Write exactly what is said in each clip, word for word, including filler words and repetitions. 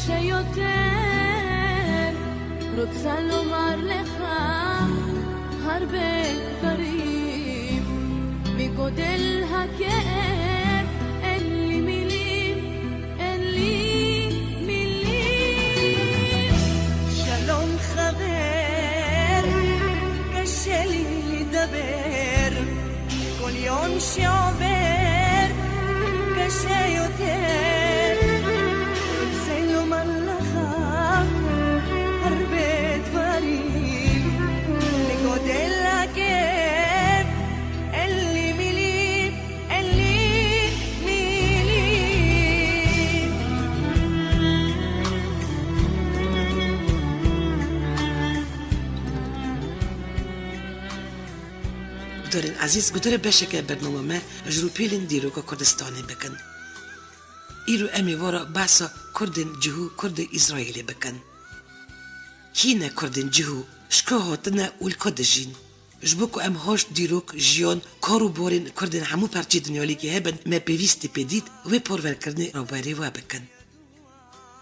שיותר, רוצה לומר לך הרבה דברים, מגודל הכאב אין לי מילים, אין לי מילים. שלום חבר, קשה לי לדבר, כל יום שעובר קשה יותר. רוצה לומר לך הרבה דברים, לגודל הכאב אין לי מילים, אין לי מילים. Gudarên ezîz, gudarê beşeke bernama me ji rûpêlên dîroka Kurdistanê bikin. Îro em ê wara behsa Kurdên cihû, Kurdê Îsraîlê bikin. Kî ne Kurdên cihû, ji ku hatine û li ku dijîn? Ji bo ku em haş dîrok, jiyan, kar û barên Kurdên hemû parçeyê dinyalîkê hebin, me pêwîstî pê dît wê parverkirinê raberê we bikin.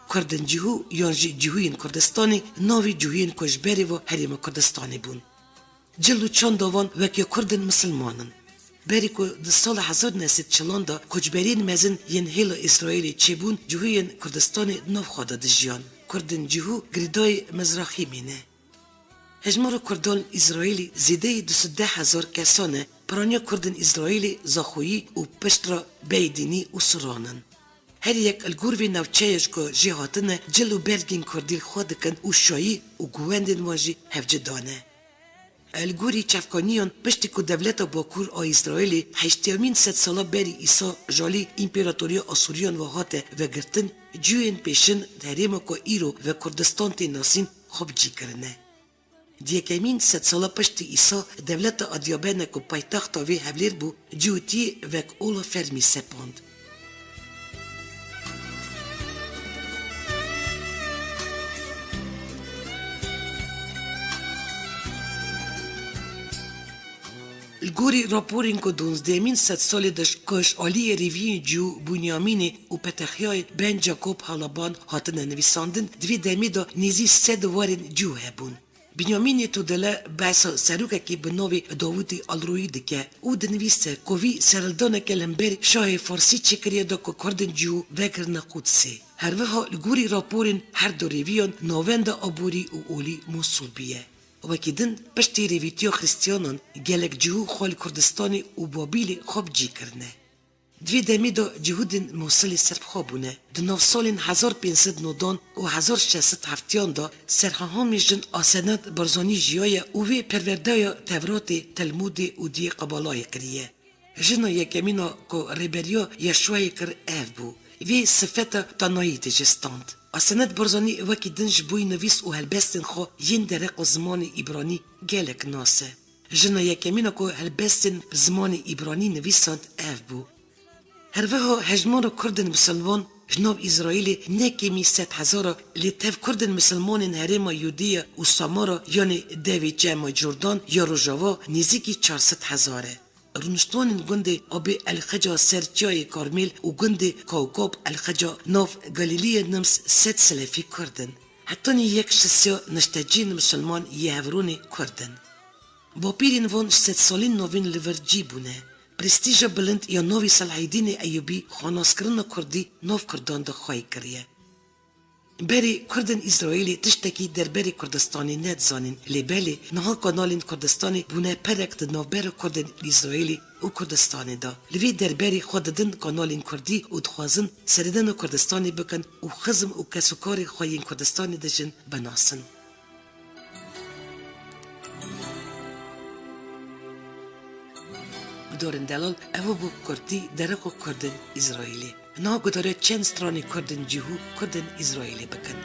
Kurdên cihû yan jî cihûyên Kurdistanê navê cihûyên ku ji berê ve herêma Kurdistanê bûn. Cil û çanda van wek ya Kurdên misilman in. Berî ku di sala hezar neh sed çilan de koçberiyên mezin yên hêla Îsraîlê çêbûn, cihûyên Kurdistanê di nav xwe de dijiyan. Kurdên cihû girêdayî Mizraxîmê ne. Hejmara Kurdan li Îsraîlê zêdeyî du sed deh hezar kesan e, piraniya Kurdên Îsraîlê Zaxoyî û piştre Beydînî û Suran in. Her yek li gor vê navçeyê ji ku jê hatine, cil û bergên Kurdî li xwe dikin û şayî û guwendên wan jî hevci dane. Li gorî çavkaniyan, piştî ku dewleta Bakur a Îsraîlê heştêyamîn sedsala berî Îsa ji alî Împaratoriya Asûriyan ve hate vegirtin, cihûyên pêşin di herêma ku îro ve Kurdistan tê nasîn xwe bi cî kirine. Di yekemîn sedsala piştî Îsa, dewleta Adyabene ku paytexta vê hevlêr bû, cihûtiyê wek ola fermî sepand. Li gorî raporên ku di duwazdehemîn sedsalê de ji ku ji aliyê rêviyên cihû Bûnyamînê û Petexyayê Ben Jakob Halaban hatine nivîsandin, di vê demê de nêzî sed warên cihû hebûn. Binyamînê Tudele behsa serokekî bi navê Dawidî Alroyî dike û dinivîse ku vî serhildaneke li hember şahê Farsî çêkiriye da ku Kurdên cihû vekirine Qudsê. Her wiha li gorî raporên her du rêviyan navenda aborî û olî Mûsul bûye. Wekî din piştî rêvîtiya Xristiyanan gelek cihû xwe li Kurdistanê û Babîlê xwe bi cî kirine. Di vê demê de cihûdên Mûsilê serbixwe bûne. Di nav salên hezar pênc sed nodan û hezar şeş sed heftiyan de serhehamê jin Asenet Barzanî jiyaye û wê perwerdeya Tevratê, Telmûdê û diyê Qebalayê kiriye. Jina yekemîn a ku rêberiya Yeşuayê kir ev bû. Vê sifeta tanayî tê jê stand. Asenet Barzanî wekî din ji bo nivîs û helbestên xwe yên dereqa zimanê îbranî gelek nas e. Jina yekemîn a ku helbestên bi zimanê îbranî nivîsand ev bû. Her wiha hejmara Kurdên misilman ji nav Îsraîlê ne kêmî sed hezar a, lê tev Kurdên misilmanên herêma Yudiya û Samara, yanê devê çema Curdan ya rojava, nêzîkî çar sed hezar e. Rûniştvanên gundê Abê El Xeca ser çiyayê Karmêl û gundê Kawkab El Xeca nav Galîliyê nims sed silefî Kurd in. Hetanî yek şisiya nişteciyên misilman yê Hevronê Kurd in. Bapîrên van ji sedsalên navîn li vir cî bûne. Prestîja bilind ya navê Selahîdînê Eyûbî xwe naskirina Kurdî nav Kurdan de xweyî kiriye. Berê Kurdên Îsraîlê tiştekî derberê Kurdistanê nedizanîn, lê belê niha kanalên Kurdistanê bûne perek di navbera Kurdên Îsraîlê û Kurdistanê de. Li vê derberê xwe didin kanalên Kurdî û dixwazin seredana Kurdistanê bikin û xizm û kesûkarê xwe yên Kurdistanê dijin binasin. Gudarên delal, ev bû bi kurtî dereqa Kurdên Îsraîlê. Niha gudare çend stranê Kurdên cihû, Kurdên Îsraîlê bikin.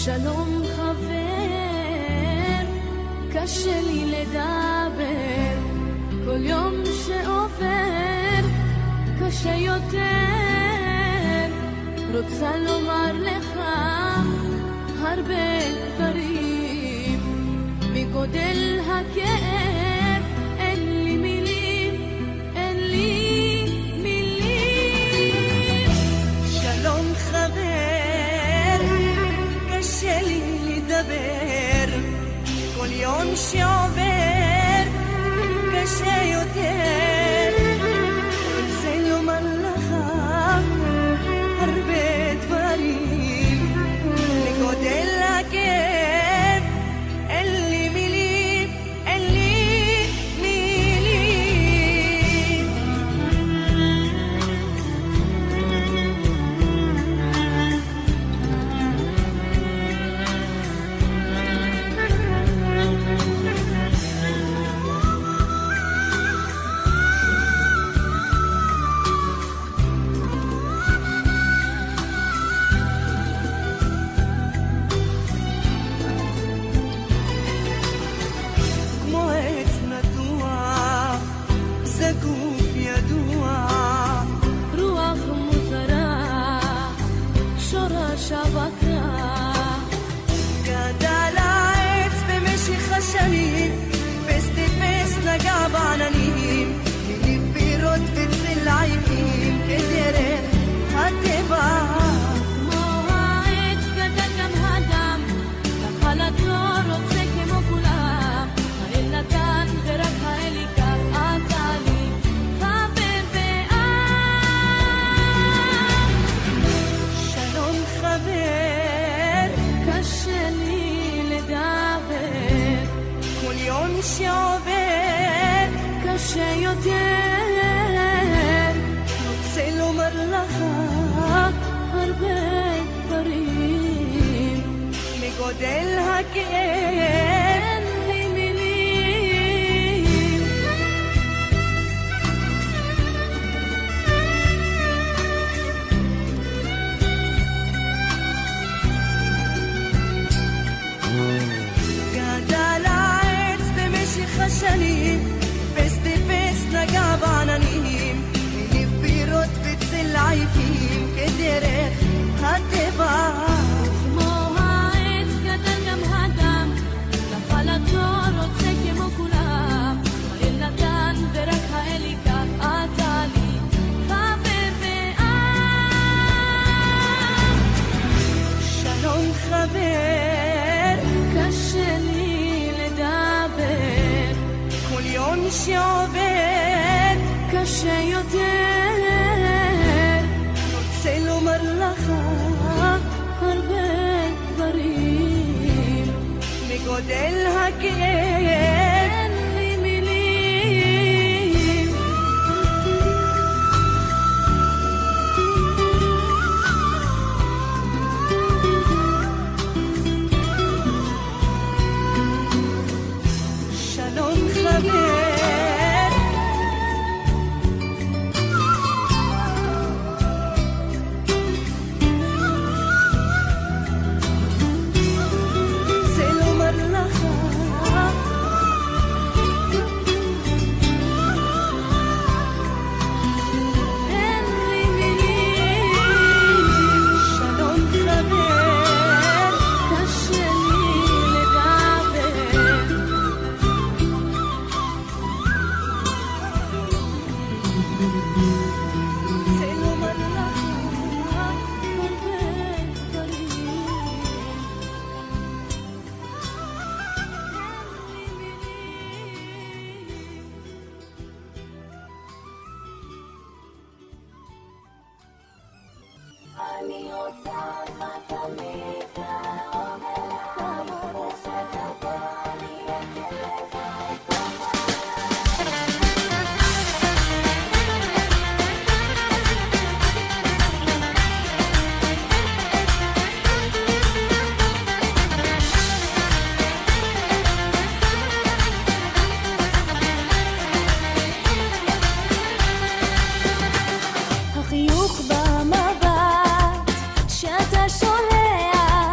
שלום חבר, קשה לי לדבר, כל יום שעובר קשה יותר, רוצה לומר לך הרבה דברים, מגודל הכאב Ber, כל יום שעובר קשה יותר, רוצה לומר לך הרבה דברים, לגודל הכאב אין לי מילים, אין לי מילים. כמו עץ נטוע, זקוף ידוע, רוח מוזרה, שורש אבק רע. גדל העץ במשך השנים, טפס טפס נגע בעננים, הניב פירות וצל עינים כדרך הטבע. כמו העץ גדל גם האדם, נפל הדור רוצה כמו כולם, האל נתן ורק האל ייקח, אתה לי חבר ואח. שלום חבר, קשה לי לדבר, כל יום שעובר קשה יותר, רוצה לומר לך הרבה דברים, מגודל הכאב אין לי מילים. גדל העץ במשך השנים, טפס טפס נגע בעננים, הניב פירות וצל עינים כדרך הטבע. כמו העץ גדל גם האדם, נפל הדור רוצה כמו כולם, האל נתן ורק האל ייקח, אתה לי חבר ואח. שלום חבר, קשה לי לדבר, כל יום שעובר קשה יותר, רוצה לומר לך הרבה דברים, מגודל הכאב אין לי מילים. שלום חבר. רוצה לומר לך, אין לי מילים. שלום חבר, קשה לי לדבר. החיוך במבט שאתה שולח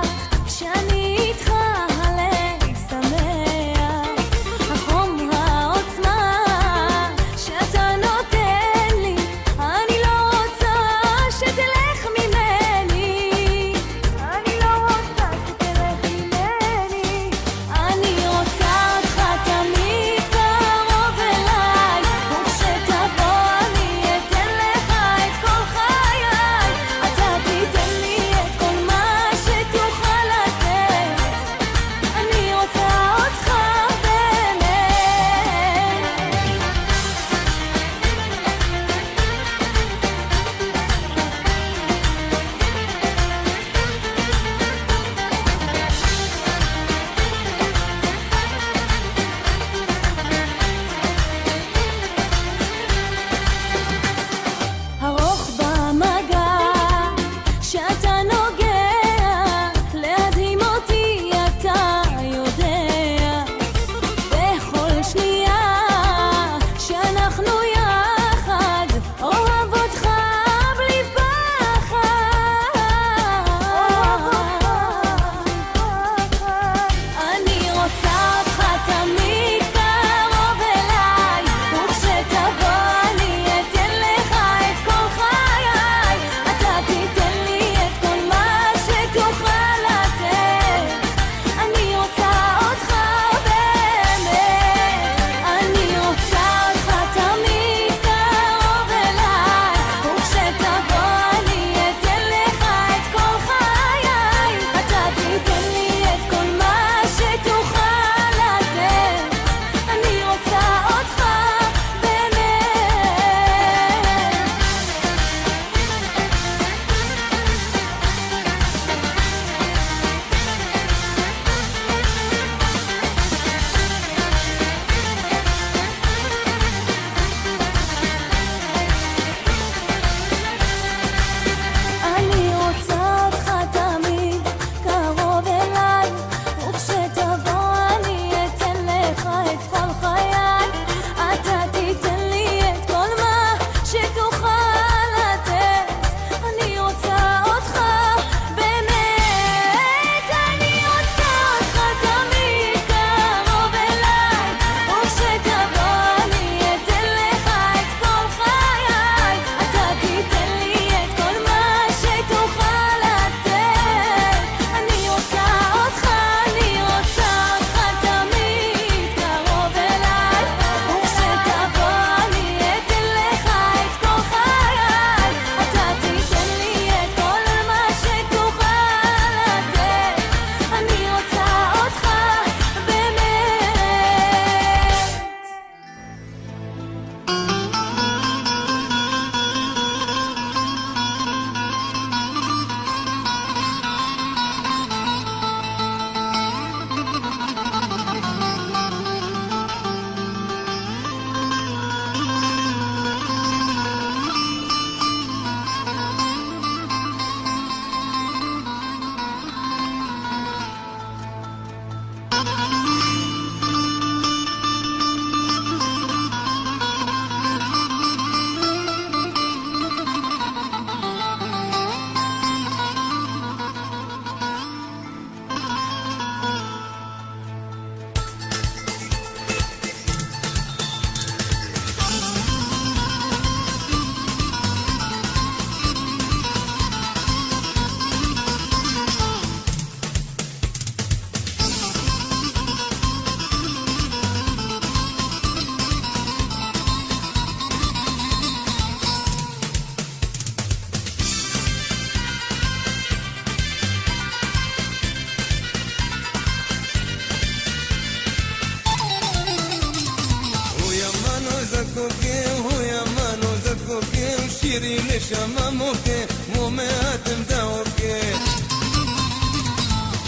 Kokê, hoya mano zek kokê, şîrî li şema mokê, momê hatim da okê.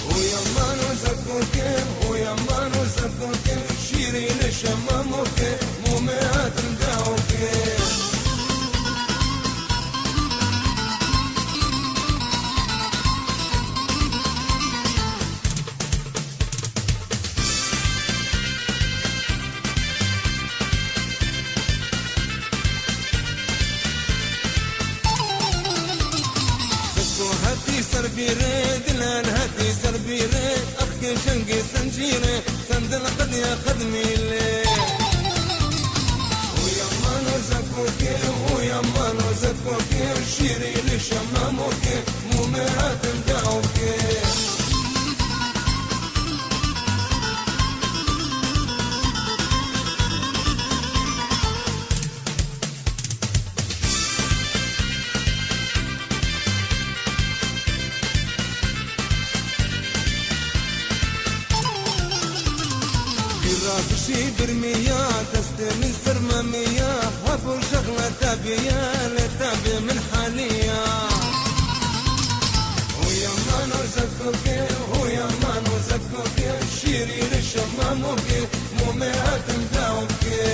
Hoya mano zek kokê, hoya mano zek kokê, şîrî li şema mokê, momê hatim da okê. Xiko hetî ser bîrê, dilen hetî ser bîrê, exkê şengê sencîrê, sen dil qediya qedmîlê. Hoya mano zekokê, hoya mano zekokê, şîrî li şema mokê, mûmê hatim dawkê. Bîra bişî birmiya, destê min sirmemiya, hebû jexle te biye, lê te bê min heliya. Hoya mano zekokê, hoya mano zekokê, şîrî li şema mokê, mûmê hatim dawkê.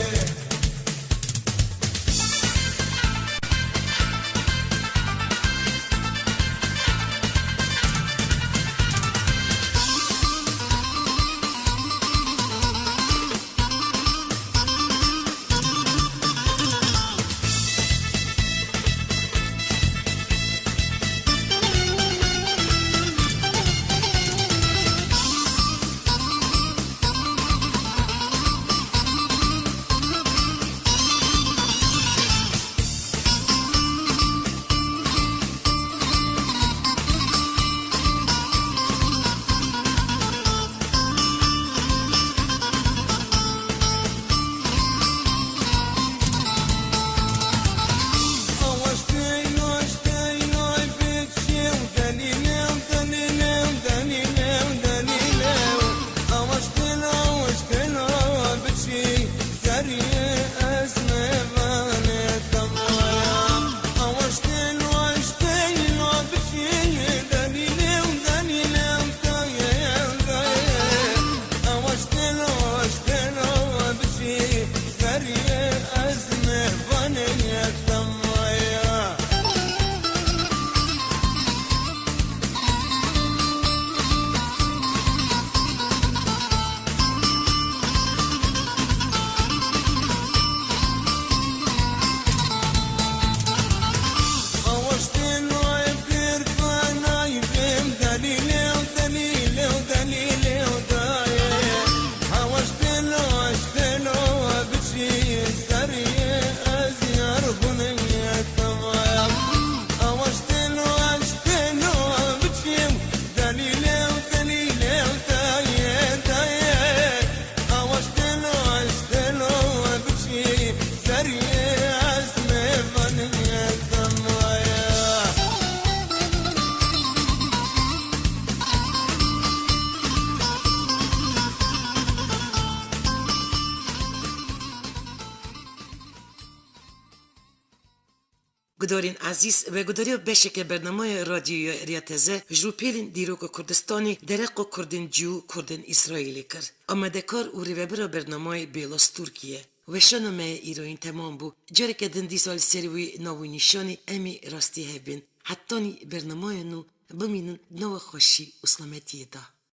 Gudarên ezîz, vegudariya beşeke bernameya Radyoya Riya Teze ji rûpêlên dîroka Kurdistanê, dereqa Kurdên cû, Kurdên Îsraîlê kir. Amadekar û rêvebira bernamayê Bêlas Tirkiye. Weşana me îroyîn temam bû. Careke din dîsa li ser wî nav û nîşanê em ê rastî hev bên. Hetanî bernameya nû bimînin di nava xweşî û selametiyê de.